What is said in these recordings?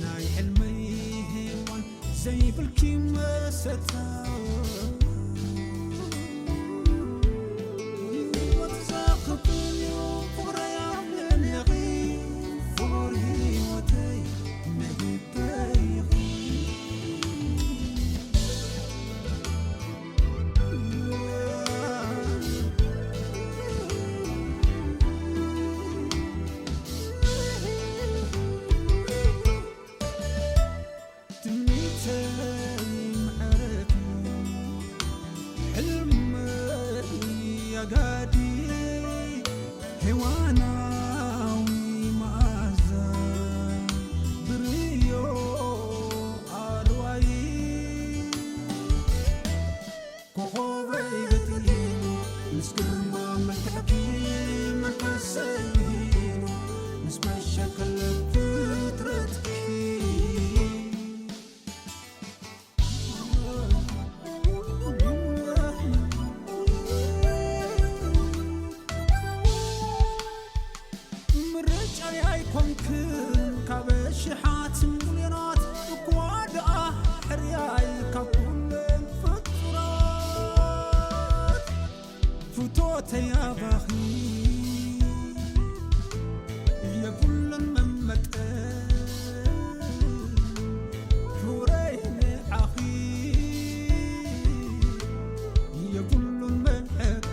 ናይ ሕልመይ ሄዋን ዘይብልኪ መሰታ ህይወት ዘኽብን እዩ ፍቕረይ ኣብለለኺ ፍቕር ህይወተይ መሂበይ ኢኺ። ትምኒተይ ምዕረፍ ሕልመይ ኣጋዲ ሄዋናዊ መኣዛ ብርዮ ኣርዋይ ኮኾበይ በጢሉ ምስ ግርማ መልክዕኪ መንፈሰይ ይሂሉ ምስ መሸከለ ፍጥረትኪ ምርጫይ ኣይኮንክን ካብ ሽሓት ሚልዮናት እኳ ደኣ ሕርያይ ካብ ኩለን ፍጡራት ፍቶተይ ኣባኺ የብሉን መመጠን ክብረይ ንዓኺ የብሉን መዐቀን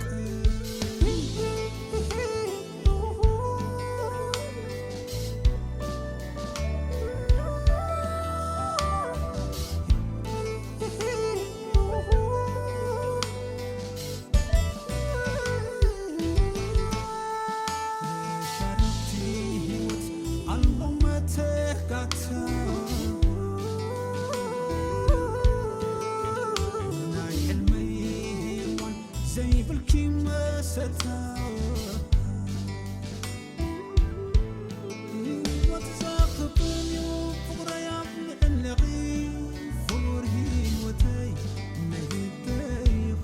ሻረቲ ህይወት ኣልቦ መተካእታ ናይ ሕልመይ ሄዋን ዘይብልኪ መሰታ ህይወት ዘኽብን እዩ ፍቕረይ ኣብ ልዕለኺ ፍቕር ህይወተይ መሂበይ ኢኺ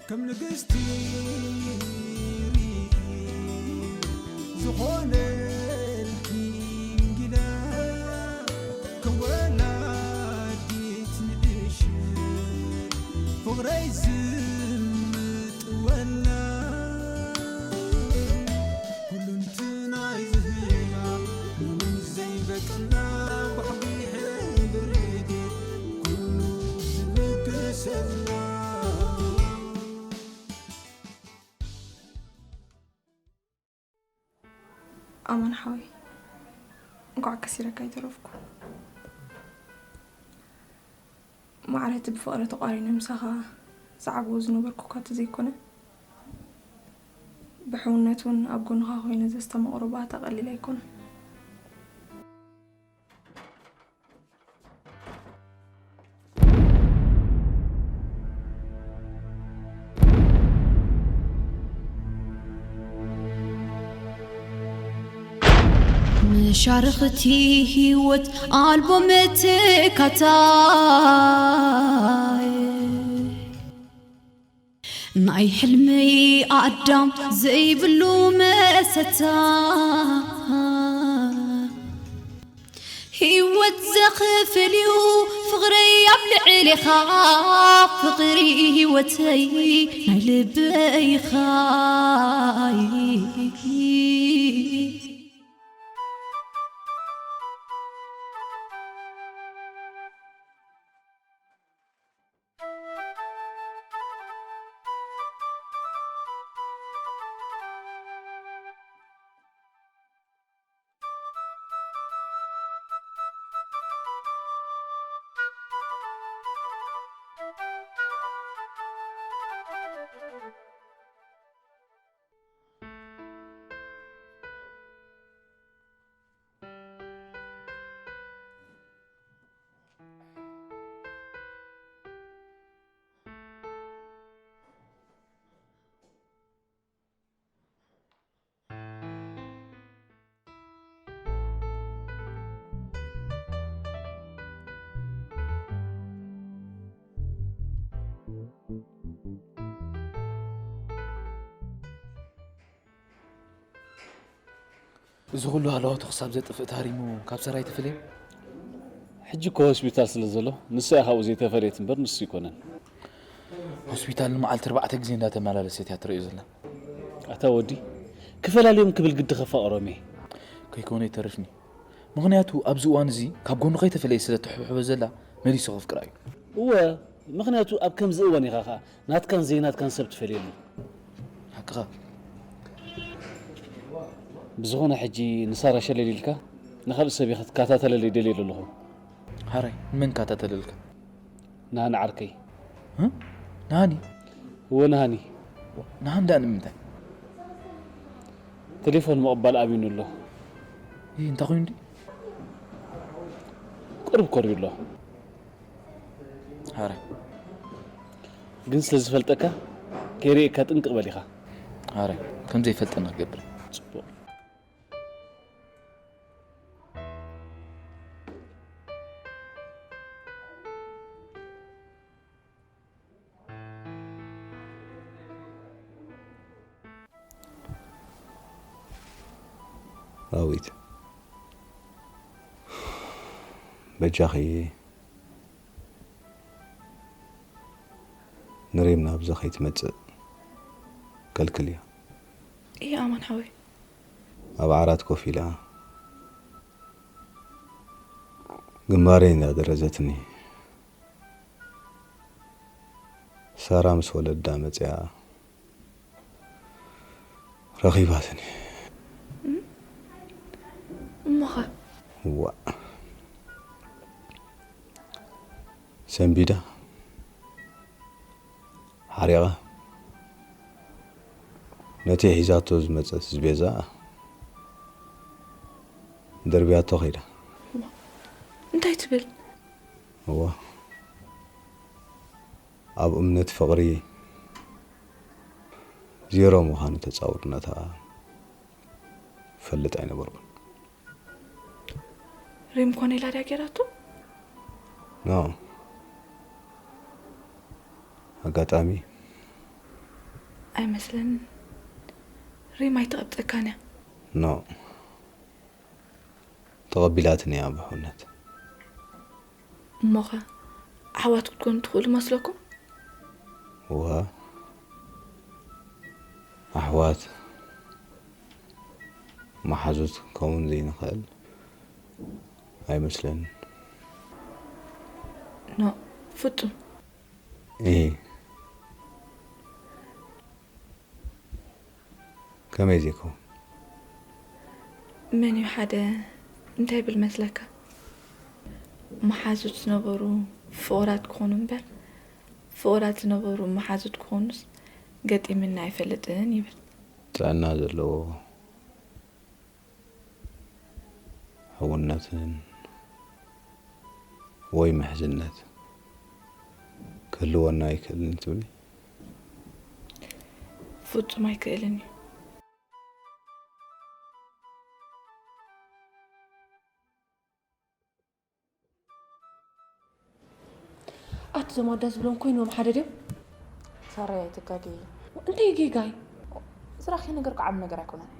ከም ንግስቲ ርኢ ዝኾነልኪ እንግዳ ከም ወላዲት ንእሽት ፍቕረይ ዝምጥወላ ኩሉንትናይ ዝህባ ምንም ዘይበቅላ ባሕሪ ሕብሪ ኩሉ ዝልግሰላ ኣማን ሓወይ፣ እንኳዕ ከሲረካ ኣይተረፍኩ። ማዕረ እቲ ብፍቕሪ ተቋሪነ ምሳኻ ዝዓብዎ ዝነበርኩ እኳ እንተዘይኮነ፣ ብሕውነት እውን ኣብ ጎንኻ ኮይነ ዘስተማቕሮ ባእታ ቀሊል ኣይኮነን። መሻርኽቲ ህይወት ኣልቦ መተካእታይ ናይ ሕልመይ ኣዳም ዘይብሉ መሰታ ህይወት ዘኽፍል እዩ ፍቕረይ ኣብ ልዕሌኻ ፍቕሪ ህይወተይ ናይ ልበይኻ እዚ ኩሉ ሃለዋቱ ክሳብ ዘጥፍእ ተሃሪሙ ካብ ሰራይ ተፈለየ? ሕጂ እኮ ሆስፒታል ስለ ዘሎ ንሳ እያ ካብኡ ዘይተፈለየት እምበር ንሱ ኣይኮነን። ሆስፒታል ንመዓልቲ ኣርባዕተ ግዜ እንዳተመላለሰት እያ ትርእዮ ዘላ። ኣታ ወዲ ክፈላልዮም ክብል ግዲ ከፋቕሮም እየ። ከይኮነ ይተርፍኒ። ምኽንያቱ ኣብዚ እዋን እዚ ካብ ጎኑ ከይተፈለየ ስለ ትሕብሕቦ ዘላ መሊሱ ከፍቅራ እዩ። እወ ምኽንያቱ ኣብ ከምዚ እዋን ኢኻ ኸኣ ናትካን ዘይናትካን ሰብ ትፈልየሉ። ሓቅኻ። ብዝኾነ ሕጂ ንሳራ ሸለል ኢልካ ንኻልእ ሰብ ኢኻ ትከታተለለይ ደልየ ዘለኹ። ሓራይ ንመን ከታተለልካ? ንሃኒ ዓርከይ። ንሃኒ? እወ ንሃኒ። ንሃኒ ደኣ ንምንታይ? ቴሌፎን ምቕባል ኣብዩኒ ኣሎ። ይህ እንታይ ኮይኑ እንዲ? ቁሩብ ኮርዩ ኣሎ። ሓራይ። ግን ስለ ዝፈልጠካ ከይርእየካ ጥንቅቕ በል ኢኻ። ሓራይ ከም ዘይፈልጠኒ ክገብር። ጽቡቕ። ራዊት በጃኺ ንሪም ናብዚ ከይትመጽእ ከልክልያ። እየ ኣማን ሓወይ። ኣብ ዓራት ኮፍ ኢላ ግንባረይ እንዳደረዘትኒ ሳራ ምስ ወለዳ መጽያ ረኺባትኒ። እሞኸ? ዋእ ሰንቢዳ ሓሪቓ ነቲ ሒዛቶ ዝመጸት ኣስቤዛ ደርብያቶ ከይዳ። እንታይ ትብል? እዋ ኣብ እምነት ፍቕሪ ዜሮ ምዃኑ ተጻውርነታ ፈልጥ ኣይነበርኩን። ሪም ኮነ ኢላ ድያ ጌራቶ? ኖ ኣጋጣሚ ኣይመስለንን። ሪም ኣይትቐብጸካን እያ። ኖ ተቐቢላትኒ እያ ብሕውነት። እሞኸ ኣሕዋት ክትኮኑ ትኽእሉ መስለኩም? እወ ኣሕዋት መሓዙት ክንከውን ዘይንኽእል ኣይመስለንን። ኖ ፍጹም። እሂ ከመይ ዘይከውን? መን እዩ ሓደ እንታይ ይብል መስለካ? መሓዙት ዝነበሩ ፍቑራት ክኾኑ እምበር ፍቑራት ዝነበሩ መሓዙት ክኾኑስ ገጢምና ኣይፈልጥን ይብል። ጥዕና ዘለዎ ሕውነትን ወይ ምሕዝነት ክህልወና ኣይክእልን ትብሊ? ፍጹም ኣይክእልን እዩ። ኣቲ ዞም ኣዳ ዝብሎም ኮይኖም ሓደ ድዮም? ሳራይ ኣይትጋገዪ። እንታይ ጌጋይ? ዝራኺ ነገር እኮ ዓቢ ነገር ኣይኮነን።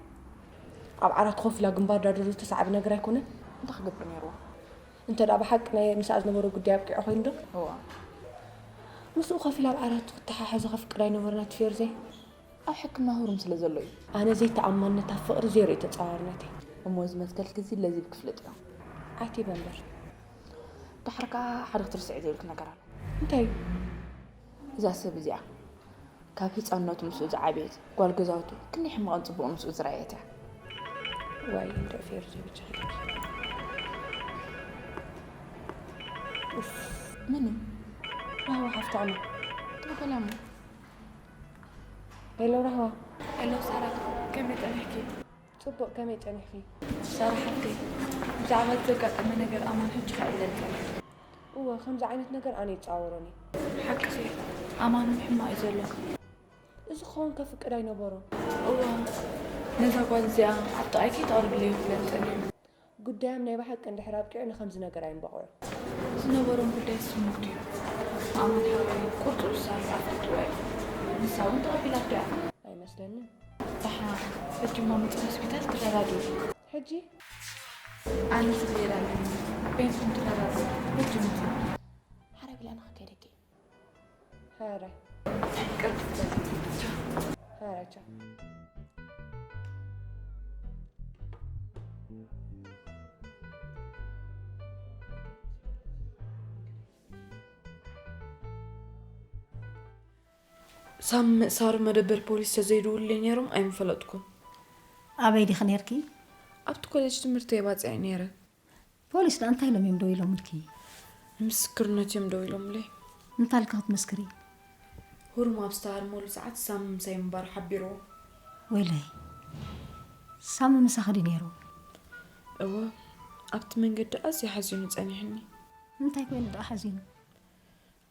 ኣብ ዓራት ኮፍ ኢላ ግንባር ዳደሩ ተሳዕቢ ነገር ኣይኮነን። እንታይ ክገብር ነይርዎ? እንተ ደኣ ብሓቂ ናይ ምስኣ ዝነበሮ ጉዳይ ኣብቂዑ ኮይኑ ዶ? እዋ። ምስኡ ኮፍ ኢላ ኣብ ዓራቱ ክተሓሓዙ ከፍቅድ ኣይነበረን ኣቲ ፌርዜ። ኣብ ሕክምና ህሩም ስለ ዘሎ እዩ። ኣነ ዘይተኣማንነት ኣብ ፍቕሪ ዜሮ እዩ ተጻዋርነተይ። እሞ እዚ መትከልኪ እዚ ለዚብ ክፍለጥ እዮ። ዓቲበ እምበር። ደሓር ከኣ ሓደ ክትርስዒ ዘይብልኪ ነገር ኣሎ። እንታይ እዩ? እዛ ሰብ እዚኣ ካብ ህጻንነቱ ምስኡ ዝዓበየት፣ ጓል ገዛውቱ ክንደይ ሕማቕን ጽቡቕን ምስኡ ዝረኣየት እያ። ዋይ እንዶ ፌርዚ ብቻ። መን እዩ? ራህዋ ሓፍታ ኣነ። ተበላ እሞ። ሄሎ ራህዋ። ሄሎ ሳራ፣ ከመይ ጸኒሕኪ? ጽቡቕ፣ ከመይ ጸኒሕኪ? ሳራ ሓፍተይ፣ ብዛዕባ እቲ ዘጋጠመ ነገር ኣማን ሕጂ ኸኣ ኢለ ልጸንሕ። እወ፣ ከምዚ ዓይነት ነገር ኣነ ይጻወሮን እየ። ሓቅኺ፣ ኣማን እውን ሕማቕ እዩ ዘሎ። እዚ ክኸውን ከፍቅድ ኣይነበሮን። እወ፣ ነዛ ጓል እዚኣ ኣብ ጥቓይ ከይተቕርብለይ ክብለን ጸኒሑ። ጉዳዮም ናይ ብሓቂ እንድሕር ኣብቂዑ ንኸምዚ ነገር ኣይምበቕዑ። ዝነበሮም ጉዳይ ስሙር ድዩ? ኣማን ሓወይ ቁርጡ ንሳ ርኣ ፍልጥዋ እዩ። ንሳ እውን ተቐቢላቶ እያ። ኣይመስለንን። ደሓን ሕጂ እሞ ምጽእ ሆስፒታል ትረዳድኡ። ሕጂ ኣነ ስለ ኢላ ኣለኒ። ቤት እንተራራዘ፣ ሕጂ ምንታይ? ሓረግ ኢላ ንኽከይደኪ። ሕራይ። ቅርብ ትበል። ሕራይ፣ ቻው። ሳም ምእሳሩ መደበር ፖሊስ ተዘይድውሉለይ ነይሮም ኣይምፈለጥኩን። ኣበይ ዲኺ ነይርኪ? ኣብቲ ኮሌጅ ትምህርተይ ባጽዕ ነይረ። ፖሊስ ደኣ እንታይ ኢሎም እዮም ደው ኢሎምልኪ? ንምስክርነት እዮም ደው ኢሎምለይ። እንታይ ኢልኪ ክትምስክሪ? ሁሩም ኣብ ዝተሃርመሉ ሰዓት ሳም ምሳይ ምንባሩ ሓቢርዎ። ወይለይ፣ ሳሚ ምሳኺ ድዩ ነይሩ? እወ፣ ኣብቲ መንገዲ ኣዝዩ ሓዚኑ ጸኒሑኒ። እንታይ ኮይኑ ደኣ ሓዚኑ?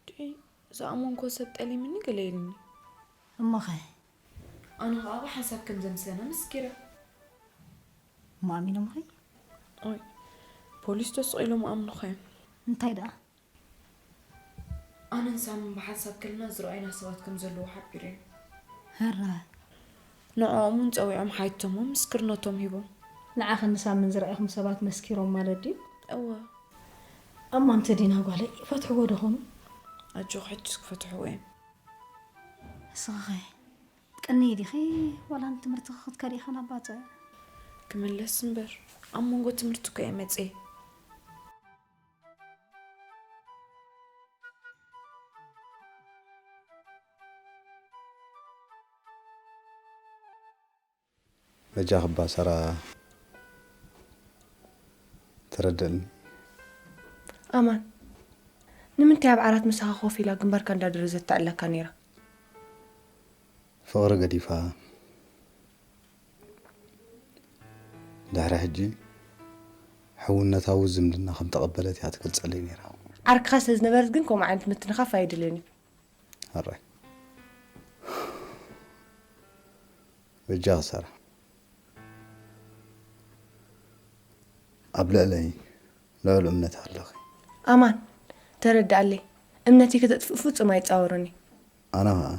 ድዒ ዝኣመንኮ ሰብ ጠሊምኒ ገለ ኢልኒ። እሞኸ? ኣነ ኸኣ ብሓንሳብ ከም ዘምሰና መስኪረ። እሞ ኣሚኖምኺ? ኦይ፣ ፖሊስ ተስቕ ኢሎም ኣምኑኸ እዮም። እንታይ ደኣ? ኣነን ሳምን ብሓንሳብ ከለና ዝረኣዩና ሰባት ከም ዘለዉ ሓቢሩ እዩ። ህረ። ንዕኦም እውን ጸዊዖም ሓቲቶሞም ምስክርነቶም ሂቦም። ንዓኽን ንሳምን ዝረኣኹም ሰባት መስኪሮም ማለት ድዩ? እወ። ኣማን ተዲና ጓለይ፣ ይፈትሕዎ ዶ ኾኑ? ኣጆኺ፣ ሕጅስ ክፈትሕዎ እዮም። ንስኺኸ ቅንይ ዲኺ ዋላ ንትምህርትኺ ክትከዲ ኢኺ ናብ ባጽዕ? ክምለስ እምበር፣ ኣብ መንጎ ትምህርቲ እኮ እየ መጽየ። በጃኺ እባ ሳራ ተረድእኒ። ኣማን፣ ንምንታይ ኣብ ዓራት ምሳኻ ኮፍ ኢላ ግንባርካ እንዳደረዘት ተዕለካ ነይራ? ፍቕሪ ገዲፋ፣ ድሕሪ ሕጂ ሕውነታዊ ዝምድና ከም ተቐበለት እያ ትገልጸለይ ነይራ። ዓርክኻ ስለ ዝነበረት ግን ከምኡ ዓይነት ምትንኻፍ ኣየድልን እዩ። ሕራይ። በጃኺ ሳራ። ኣብ ልዕለይ ልዑል እምነት ኣለኺ። ኣማን፣ ተረድኣለይ። እምነተይ ከተጥፍእ ፍጹም ኣይጻወርን እዩ። ኣነ ኸኣ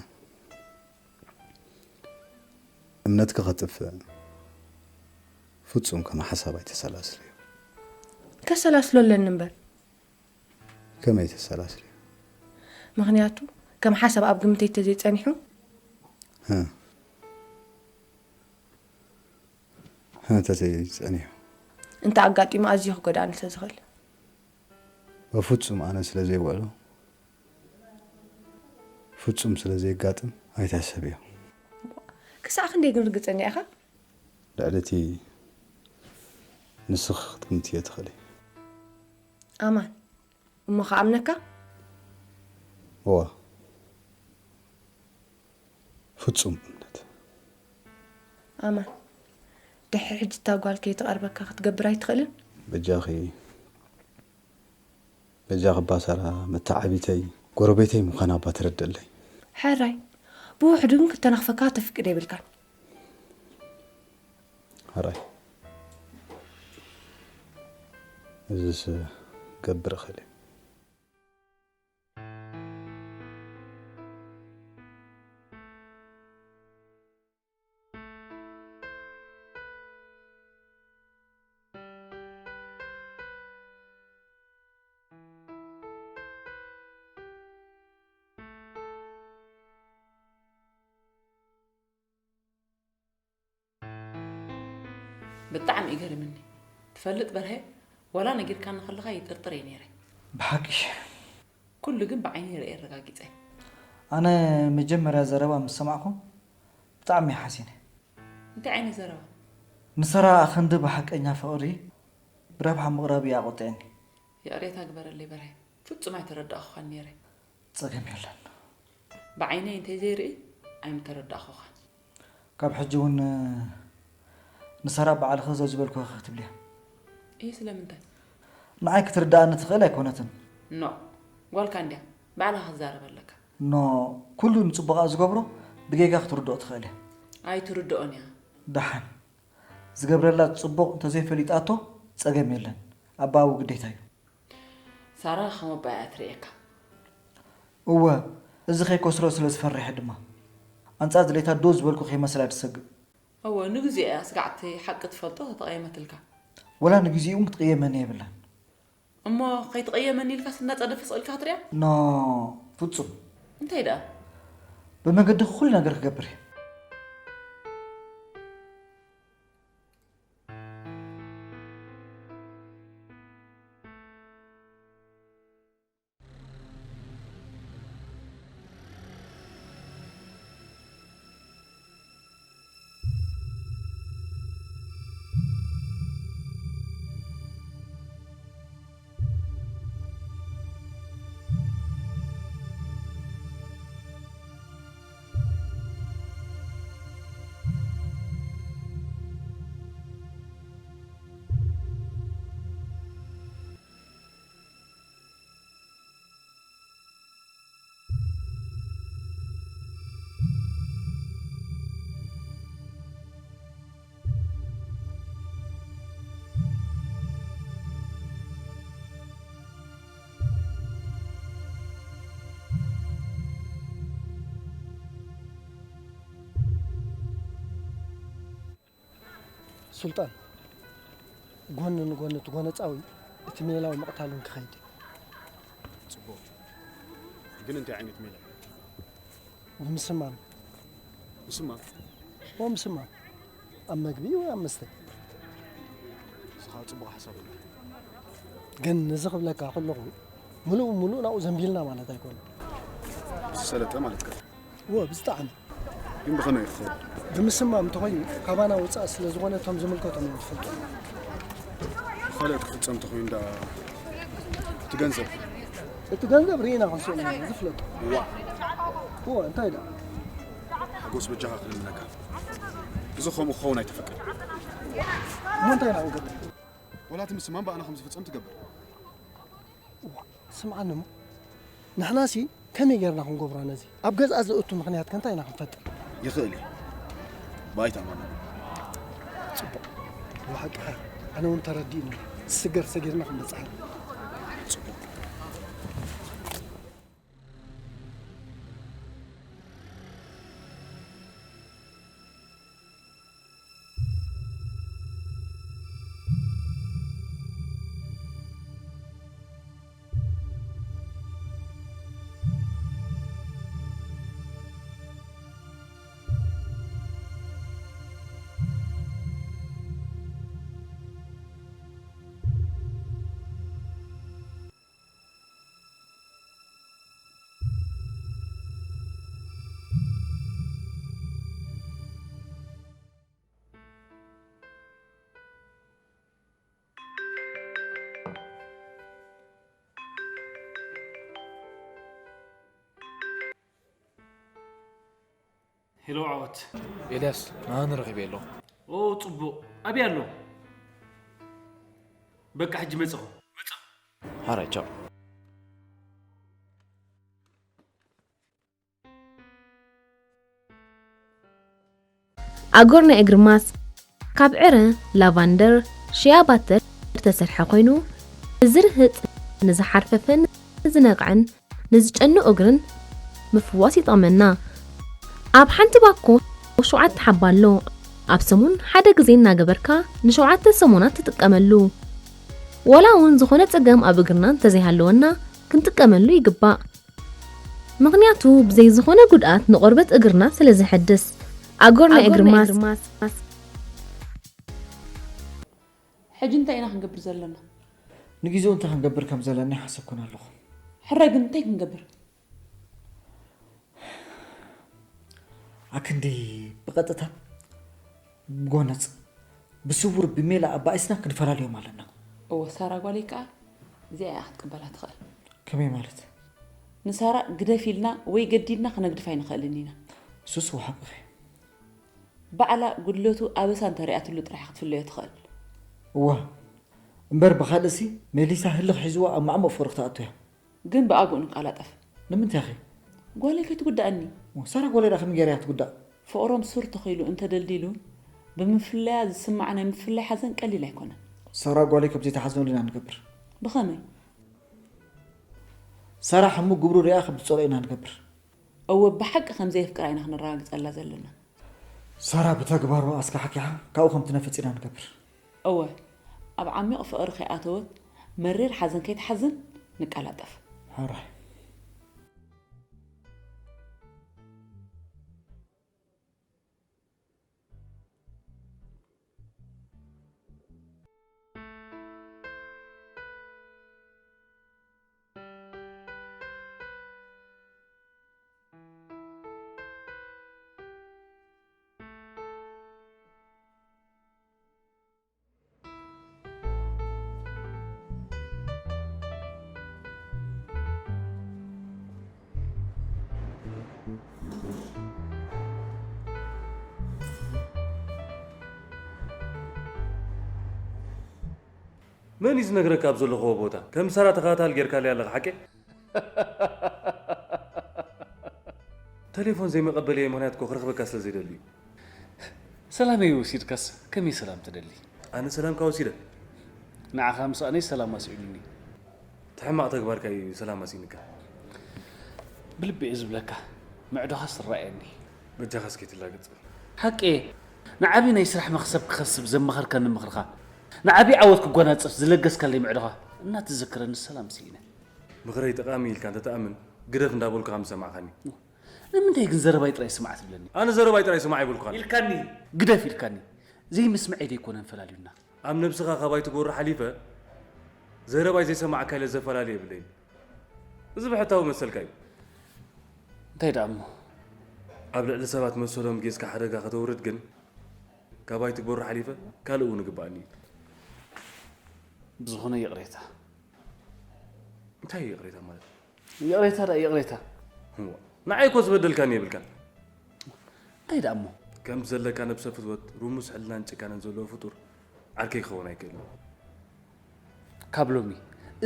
እምነትኪ ከጥፍእ ፍጹም ከም ሓሳብ ኣይተሰላስልዮ። ከሰላስሎ ኣለኒ እምበር። ከመይ ተሰላስልዮ? ምኽንያቱ ከም ሓሳብ ኣብ ግምተይ ተዘይጸኒሑ። ህ። ህ፣ ተዘይጸኒሑ። እንተ ኣጋጢሙ ኣዝዩ ክጎድኣኒ ስለ ዝኽእል። በፍጹም ኣነ ስለ ዘይውዕሎ፣ ፍጹም ስለ ዘየጋጥም ኣይትሕሰብዮ። ክሳዕ ክንደይ ግን ርግጸኛ ኢኻ? ልዕሊ እቲ ንስኺ ክትግምትዮ ትኽእሊ። ኣማን፣ እሞ ክኣምነካ? እወ። ፍጹም እምነት። ኣማን፣ ድሕሪ ሕጂ እታ ጓል ከይትቐርበካ ክትገብር ኣይትኽእልን? በጃኺ፣ በጃኺ እባ ሳራ፣ መተዓቢተይ፣ ጎረቤተይ ምዃና እባ ተረድእለይ። ሕራይ፣ ብውሕዱ ግን ክተናኽፈካ ተፍቅድ የብልካን። ሕራይ። እዝስ ገብር እኽእል እየ። ብጣዕሚ እዩ ገሪምኒ። ትፈልጥ በርሀ፣ ዋላ ነጊርካኒ ከለኻ ይጥርጥር እየ ነይረ። ብሓቂ? ኩሉ ግን ብዓይነይ ርእየ ኣረጋጊጸ። ኣነ መጀመርያ ዘረባ ምስ ሰማዕኩ ብጣዕሚ እየ ሓዚነ። እንታይ ዓይነት ዘረባ? ንሳራ ክንዲ ብሓቀኛ ፍቕሪ ብረብሓ ምቕራብ እዩ ኣቑጥዐኒ። ይቕሬታ ግበረለይ በርሀ፣ ፍጹም ኣይተረዳእኹኻን ነይረ። ጸገም የለን። ብዓይነይ እንተዘይርኢ ኣይምተረዳእኹኻን። ካብ ሕጂ እውን ንሳራ ባዕልኺ ዘዝበልኩኺ ክትብልያ። እይ ስለምንታይ? ንዓይ ክትርድኣኒ ትኽእል ኣይኮነትን። ኖ፣ ጓልካ እንድያ፣ ባዕላ ክትዛረብ ኣለካ። ኖ፣ ኩሉ ንጽቡቓ ዝገብሮ ብጌጋ ክትርድኦ ትኽእል እያ። ኣይትርድኦን እያ። ደሓን፣ ዝገብረላ ጽቡቕ እንተዘይፈሊጣቶ ጸገም የለን። ኣባዊ ግዴታ እዩ። ሳራ ከም ኣባይ እያ ትርእየካ። እወ፣ እዚ ከይከስሮ ስለ ዝፈርሐ ድማ። ኣንጻር ድሌታ ዶ ዝበልኩ ከይመስላ ትሰግእ። እወ፣ ንግዜኡ እያ ስጋዕቲ ሓቂ ትፈልጦ ተተቐየመትልካ። ወላ ንግዜኡ እውን ክትቕየመኒ የብላን። እሞ ከይትቐየመኒ ኢልካስ እናጸደፈ ስቕ ኢልካ ክትሪኣ? ኖ፣ ፍጹም። እንታይ ደኣ? ብመገድኺ ኩሉ ነገር ክገብር እየ። ሱልጣን፣ ጎኒ ንጎኒ እቲ ጎነጻዊ፣ እቲ ሜላዊ ምቕታልን ክኸይድ እዩ። ጽቡቕ። ግን እንታይ ዓይነት ሜላ? ብምስማም። ምስማም? እዎ፣ ምስማም። ኣብ መግቢ ወይ ኣብ መስተ። ንስኻ ጽቡቕ ሓሳብ ኣለካ። ግን ነዚ ክብለካ ከለኹ፣ ምሉእ ብምሉእ ናብኡ ዘንቢልና ማለት ኣይኮነን። ዝሰለጠ ማለትካ? እዎ፣ ብዝጣዕሚ። ግን ብኸመይ ክኸውን? ብምስማም እንተኾይኑ፣ ካባና ወጻኢ ስለ ዝኾነ እቶም ዝምልከቶም እዮም ዝፈልጡ። ካልኦት ክፍጸም ተኾይኑ ደኣ እቲ ገንዘብ? እቲ ገንዘብ ርኢና ክንስእኖ ኢና ዝፍለጡ። እዋ። እዎ፣ እንታይ ደኣ? ሓጎስ በጃኻ ክልምነካ። እዚ ከምኡ ክኸውን ኣይተፈቅድ። እሞ እንታይ ኢና ክንገብር? ወላ እቲ ምስማም ብኣና ከም ዝፍጸም ትገብር። እዋ፣ ስምዓኒ እሞ። ንሕናሲ ከመይ ጌርና ክንገብሮ ነዚ? ኣብ ገዝኣ ዘእቱ ምኽንያት ከ እንታይ ኢና ክንፈጥር? ይኽእል እዩ። ብኣይ ተኣማመን። ጽቡቕ። ብሓቂ ኣነ እውን ተረዲእኒ። ዝስገር ሰጊርና ክንበጽሕ ኢና። ጽቡቕ። ሄሎ ዓወት። ኤልያስ፣ ንሃኒ ረኺበ ኣለኹ። ኦ፣ ጽቡቕ። ኣበይ ኣሎ? በቃ፣ ሕጂ መጸኹ። መጸኹ። ሓራይ፣ ቻው። ኣጎር ናይ እግሪ ማስክ ካብ ዕረ፣ ላቫንደር፣ ሺያ ባተር ዝተሰርሐ ኮይኑ፣ ንዝርህጥ፣ ንዝሓርፈፈን ንዝነቕዕን ንዝጨኑ እግርን ምፍዋስ ይጠቕመና። ኣብ ሓንቲ ባኮ ሸውዓተ ሓባ ኣሎ። ኣብ ሰሙን ሓደ ግዜ እናገበርካ ንሸውዓተ ሰሙናት ትጥቀመሉ። ዋላ እውን ዝኾነ ጸገም ኣብ እግርና እንተዘይሃለወና ክንጥቀመሉ ይግባእ። ምኽንያቱ ብዘይ ዝኾነ ጉድኣት ንቆርበት እግርና ስለ ዝሕድስ። ኣጎር ናይ እግሪ ማስክ። ሕጂ እንታይ ኢና ክንገብር ዘለና? ንግዜኡ እንታይ ክንገብር ከም ዘለና ይሓሰብኩን ኣለኹ። ሕራይ ግን እንታይ ክንገብር? ኣክንዲ ብቐጥታ ብጎነጽ ብስውር ብሜላ ኣባኢስና ክንፈላልዮም ኣለና። እወ፣ ሳራ ጓለይ ከኣ እዚኣ እያ ክትቅበላ ትኽእል። ከመይ ማለት? ንሳራ ግደፍ ኢልና ወይ ገዲድና ክነግድፋ ኣይንኽእልን ኢና። እሱስ እወ ሓቅኺ። ባዕላ ጉድለቱ ኣበሳ እንተሪኣትሉ ጥራሕ ክትፍለዮ ትኽእል። እወ፣ እምበር ብኻልእሲ ሜሊሳ ህልኽ ሒዝዋ ኣብ ማዕሙቕ ፍቕሪ ክትኣቱ እያ። ግን ብኣግኡ ንቃላጠፍ። ንምንታይ ኸ? ጓለይ ከይትጉዳእኒ። እሞ ሳራ ጓለይ ደኣ ከመይ ገይራ እያ ትጉዳእ? ፍቕሮም ሱር ተኺሉ እንተደልዲሉ፣ ብምፍለያ ዝስማዕ ናይ ምፍላይ ሓዘን ቀሊል ኣይኮነን። ሳራ ጓለይ ከም ዘይትሓዝነሉ ኢና ንገብር። ብኸመይ? ሳራ ሕሙቕ ግብሩ ሪኣ ከም ትጸልኦ ኢና ንገብር። እወ፣ ብሓቂ ከም ዘየፍቅራ ኢና ክነረጋግጸላ ዘለና። ሳራ ብተግባር ወኣስካ ሓኪኻ ካብኡ ከም ትነፍጽ ኢና ንገብር። እወ፣ ኣብ ዓሚቕ ፍቕሪ ከይኣተወት መሪር ሓዘን ከይትሓዝን ንቀላጠፍ። ሕራይ። መን እዩ ዝነግረካ ኣብ ዘለኽዎ ቦታ? ከም ሳራ ተኸታታሊ ጌርካለይ ኣለኻ ሓቂ? ተሌፎን ዘይመቐበለይ ምኽንያት እኮ ክረኽበካ ስለ ዘይደሊ እዩ። ሰላመይ ወሲድካስ ከመይ ሰላም ትደሊ? ኣነ ሰላምካ ወሲደ። ንዓኻ ምስኣነይ ሰላም ኣስዒሉኒ። እቲ ሕማቕ ተግባርካ እዩ ሰላም ኣስኢንካ። ብልቢ እየ ዝብለካ፣ ምዕዶኻስ ትረኣየኒ። በጃኻስ ከይትላገጽ። ሓቂ እየ። ንዓቢ ናይ ስራሕ መኽሰብ ክኸስብ ዘማኸርካኒ ምኽርኻ፣ ንዓቢ ዓወት ክጓናጸፍ ዝለገስካለይ ምዕዶኻ እናተዘክረኒ ሰላም ስኢነ። ምኽረይ ጠቓሚ ኢልካ እንተትኣምን ግደፍ እንዳበልኩኻ ምሰማዕካኒ። ንምንታይ ግን ዘረባይ ጥራይ ስማዕ ትብለኒ? ኣነ ዘረባይ ጥራይ ስማዕ ኣይበልኩኻን። ኢልካኒ። ግደፍ ኢልካኒ። ዘይምስምዐይ ደይኮነን ፈላልዩና። ኣብ ነብስኻ ካባይ ትጎሪ ሓሊፈ ዘረባይ ዘይሰማዕካ ኢለ ዘፈላሊ የብለይን። እዚ ብሕታዊ መሰልካ እዩ። እንታይ ደኣ እሞ? ኣብ ልዕሊ ሰባት መሰሎም ጌዝካ ሓደጋ ከተውርድ ግን ካባይ ትግበሮ ሓሊፈ ካልእ እውን ይግባኣኒ እዩ። ብዝኾነ ይቕሬታ። እንታይ እዩ ይቕሬታ ማለት? ይቕሬታ ደኣ ይቕሬታ። እዋ፣ ንዓይ እኮ ዝበደልካኒ የብልካን። እንታይ ደኣ እሞ? ከምቲ ዘለካ ነብሰ ፍትወት፣ ርሙስ ሕልናን ጭካነን ዘለዎ ፍጡር ዓርከይ ክኸውን ኣይክእልን። ካብ ሎሚ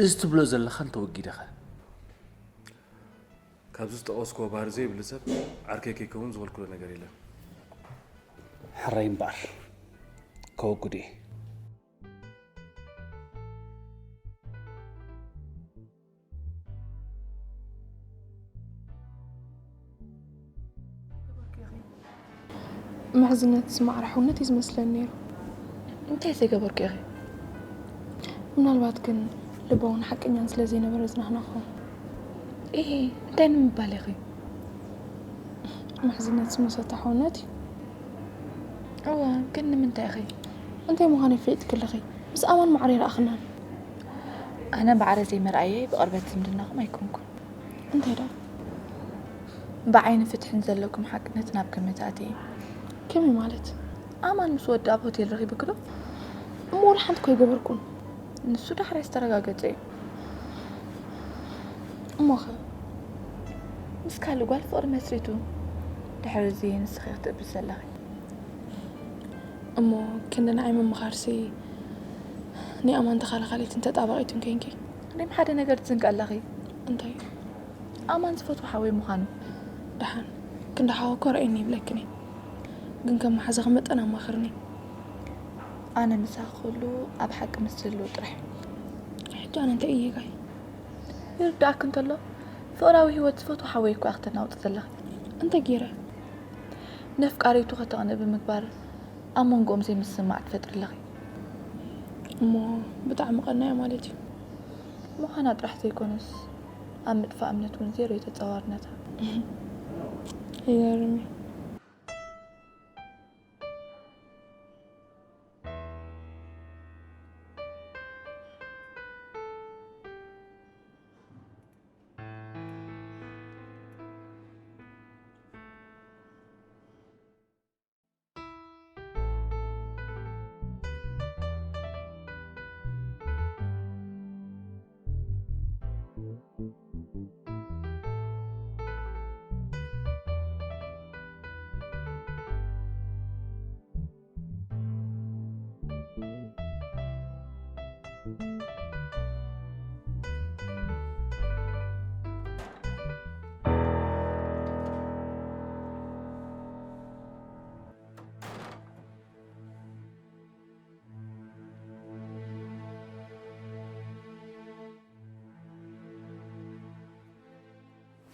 እዚ ትብሎ ዘለኻ እንተወጊደኸ? ካብዚ ዝጠቐስክዎ ባህሪ ዘይብሉ ሰብ ዓርከይ ከይከውን ዝበልኩሉ ነገር የለን። ሕራይ እምበኣር፣ ከወግዶ እየ። ምሕዝነትስ ማዕረ ሕውነት እዩ ዝመስለኒ ነይሩ። እንታይ ዘይገበርኩ ኢኺ? ምናልባት ግን ልባውን ሓቀኛን ስለ ዘይነበረ ዝናህናኾ። ኢሂ፣ እንታይ ንምባል ኢኺ? ምሕዝነትስ መሰታ ሕውነት እዩ። እወ፣ ግን ንምንታይ ኢኺ? እንታይ ምዃነይ ፈሊጥኪ ኣለኺ። ምስ ኣማን ማዕረ ይረኣኽናን። ኣነ ማዕረ ዘይምርኣየይ ብቕርበት ዝምድናኹም ኣይኮንኩን። እንታይ ደኣ? ብዓይኒ ፍትሕን ዘለኩም ሓቅነት ናብ ግምት ኣትየ። ከመይ ማለት? ኣማን ምስ ወዲ ኣብ ሆቴል ረኺብክሎ? እሞ ወላ ሓንቲ እኮ ኣይገበርኩን። ንሱ ዳሕራይ ዝተረጋገጸ እዩ። እሞኸ? ምስ ካልእ ጓል ፍቕሪ መስሪቱ። ድሕሪ እዚ ንስኺ ክትእብስ ዘለኺ። እሞ ክንዲ ንዓይ ምምኻርሲ ናይ ኣማን ተኸላኻሊትን ተጣባቒትን ኮይንኪ። ሪም፣ ሓደ ነገር ትዝንጊ ኣለኺ። እንታይ? ኣማን ዝፈትዎ ሓወይ ምዃኑ። ደሓን፣ ክንዲ ሓወ እኮ ርኣየኒ ይብለክን እየ። ግን ከም መሓዛኺ መጠን ኣማኽርኒ። ኣነ ምሳኺ ኩሉ ኣብ ሓቂ ምስ ዝህልው ጥራሕ። ሕጂ ኣነ እንታይ እየ ጋይ? ይርድኣኪ እንተሎ፣ ፍቕራዊ ህይወት ዝፈትዎ ሓወይ እኮ ኢኺ ተናውጺ ዘለኺ። እንታይ ገይረ? ነፍቃሪቱ ከተቕንኢ ብምግባር ኣብ መንጎኦም ዘይምስምማዕ ትፈጥሪ ኣለኺ። እሞ ብጣዕሚ ቀናያ ማለት እዩ። ምዃና ጥራሕ ዘይኮነስ፣ ኣብ ምጥፋእ እምነት እውን ዜሮ እዩ ተጻዋርነታ። ይገርም እዩ።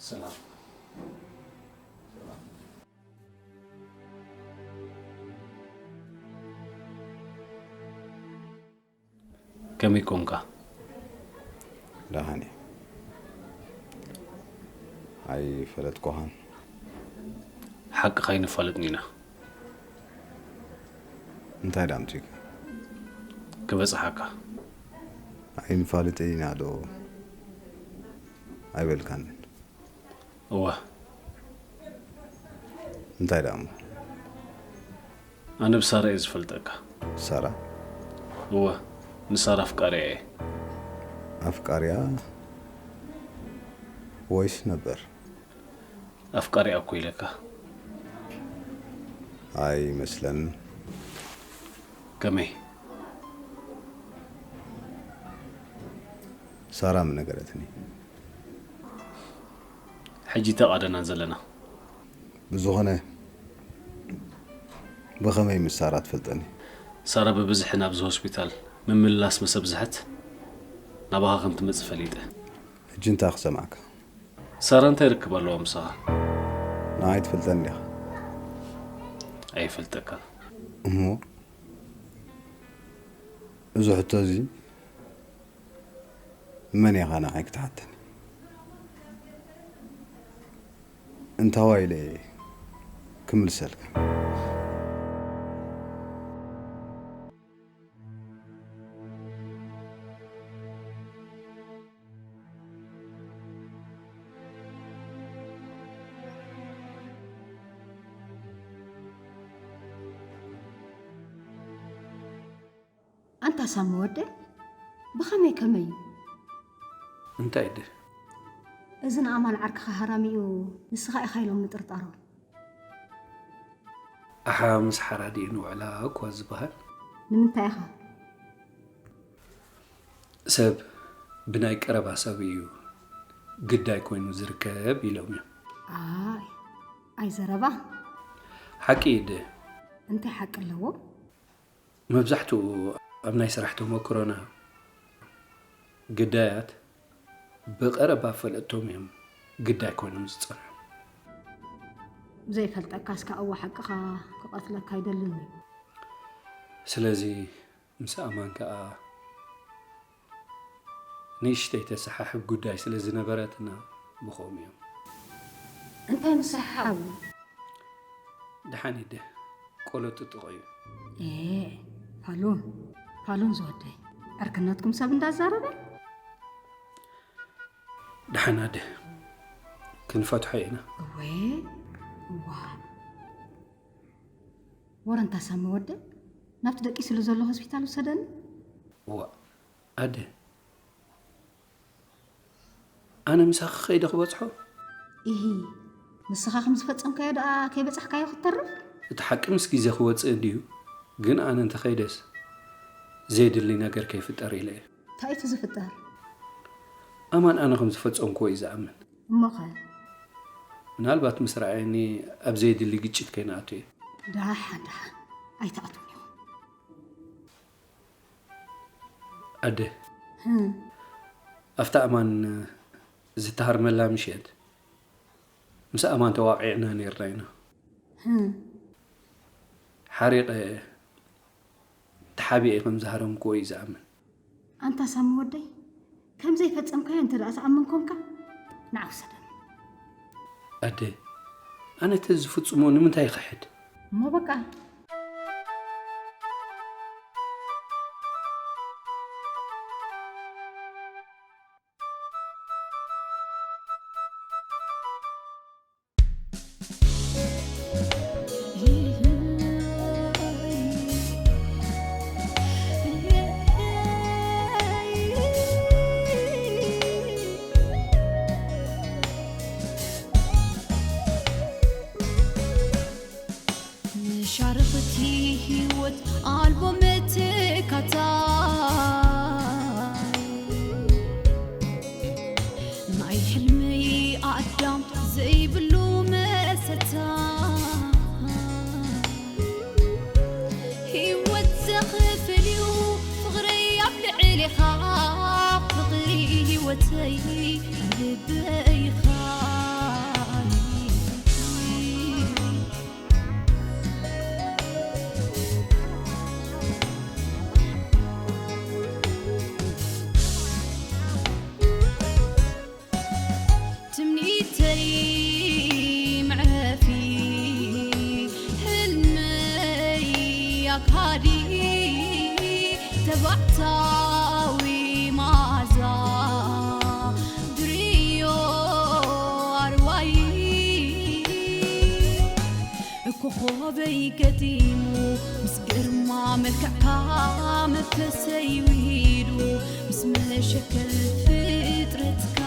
ሰላም። ከመይ ኮንካ? ደሓን እየ። ኣይፈለጥኩኻን። ሓቅኻ ኣይንፋለጥን ኢና። እንታይ ደኣ ኣምጺእካ? ክበጽሓካ። ኣይንፋለጥን ኢና ዶ ኣይበልካንን? እወ። እንታይ ደኣ እሞ? ኣነ ብሳራ እየ ዝፈልጠካ። ሳራ? እወ፣ ንሳራ ኣፍቃሪያ እየ። ኣፍቃሪያ ወይስ ነበር? ኣፍቃሪያ እኮ ኢለካ። ኣይመስለንን። ከመይ? ሳራ ምን ነገረትኒ? ሕጂ ተቓደና ዘለና። ብዝኾነ ብኸመይ ምስ ሳራ ትፈልጠኒ? ሳራ ብብዝሒ ናብዚ ሆስፒታል ምምልላስ ምስ ኣብዝሐት ናባኻ ከም ትመጽእ ፈሊጠ። ሕጂ እንታይ ክሰምዓካ? ሳራ እንታይ ርክብ ኣለዋ ምሳኻ? ንዓይ ትፈልጠኒ ዲኻ? ኣይፈልጠካን። እሞ እዚ ሕቶ እዚ መን ኢኻ ንዓይ ክትሓተኒ? እንታዋይ ኢለ እየ ክምልሰልካ? ኣንታ ሳሚ ወደይ፣ ብኸመይ ከመይ እዩ? እንታይ ድህ? እዚ ንኣማን ዓርክኻ ሃራሚኡ ንስኻ ኢኻ ኢሎም ምጥርጣሮም። ኣሓ ምስ ሓራዲኡ ንውዕላ እኳ ዝበሃል። ንምንታይ ኢኻ? ሰብ ብናይ ቀረባ ሰብ እዩ ግዳይ ኮይኑ ዝርከብ ኢሎም እዮም። ኣይ ኣይ ዘረባ። ሓቂ ይደ እንታይ ሓቂ ኣለዎ? መብዛሕትኡ ኣብ ናይ ስራሕ ተመክሮና ግዳያት ብቐረባ ፈለጥቶም እዮም ግዳይ ኮይኖም ዝጸንሑ። ዘይፈልጠካ እስካ እዋ ሓቅኻ ክቐትለካ ኣይደልን እዩ። ስለዚ ምስ ኣማን ከኣ ንእሽተይ ተሰሓሕብ ጉዳይ ስለ ዝነበረትና ብኸምኡ እዮም። እንታይ ምስሓሓቡ? ደሓን ይደ ቆሎ ጥጥቖ እዩ። ኤ ፋሉን ፋሉን ዝወደይ ዕርክነትኩም ሰብ እንዳዛረበ ደሓን ኣደ ክንፈትሖ ኢና። እወ እዋ ወረ እንታ ሳሚ ወደ ናብቲ ደቂስሉ ዘሎ ሆስፒታል ውሰደኒ። እዋ ኣደ ኣነ ምሳኺ ከይደ ክበጽሖ። ኢሂ ንስኻ ከም ዝፈጸምካዮ ደኣ ከይበጻሕካዮ ክትተርፍ? እቲ ሓቂ ምስ ግዜ ክወጽእ እንድዩ፣ ግን ኣነ እንተኸይደስ ዘየድሊ ነገር ከይፍጠር ኢለ እየ። እንታይ እቲ ዝፍጠር? ኣማን ኣነ ከም ዝፈጸምክዎ እዩ ዝኣምን። እሞኸ? ምናልባት ምስ ረኣየኒ ኣብ ዘየድሊ ግጭት ከይንኣቱ እየ። ደሓን ደሓን ኣይትኣትውን ኢኹም። ኣደ ኣብታ ኣማን ዝተሃርመላ ምሸት ምስ ኣማን ተዋቒዕና ነይርና ኢና። ሓሪቐ ተሓቢኤ ከም ዝሃረምክዎ እዩ ዝኣምን። ኣንታ ሳሚ ወደይ ከም ዘይፈጸምካዮ እንተ ደኣ ትኣምን ኮንካ ንዓ ውሰደኒ። ኣደ ኣነ ተዝፍጽሞ ንምንታይ ይኽሕድ? እሞ በቃ መሻርኽቲ ህይወት ኣልቦ መተካታይ ናይ ሕልሚ ኣዳም ዘይብሉ መሰታ ህይወት ዘኽፍል እዩ ፍቕረይ ኣብ ልዕሌኻ ፍቕሪ ህይወተይ ልበይኻ ተባዕታዊ መዓዛ ድርዮ ኣርዋይ ኮኾበይ ገጢሙ ምስ ግርማ መልክዕካ መንፈሰይ ውሂዱ ምስ መሸከል ፍጥረትካ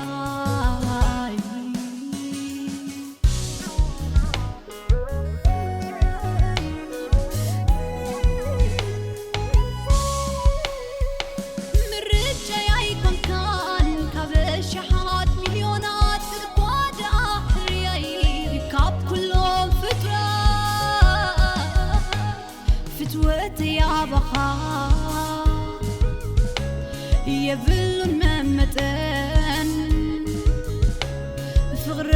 ምርጫይ ኣይኮንካን ካብ ሸሓት ሚልዮናት እኳ ደኣ ሕርያይ ካብ ኩሎም ፍጥረት ፍትወተይ ኣባኻ የብሉን መመጠን ፍቕረ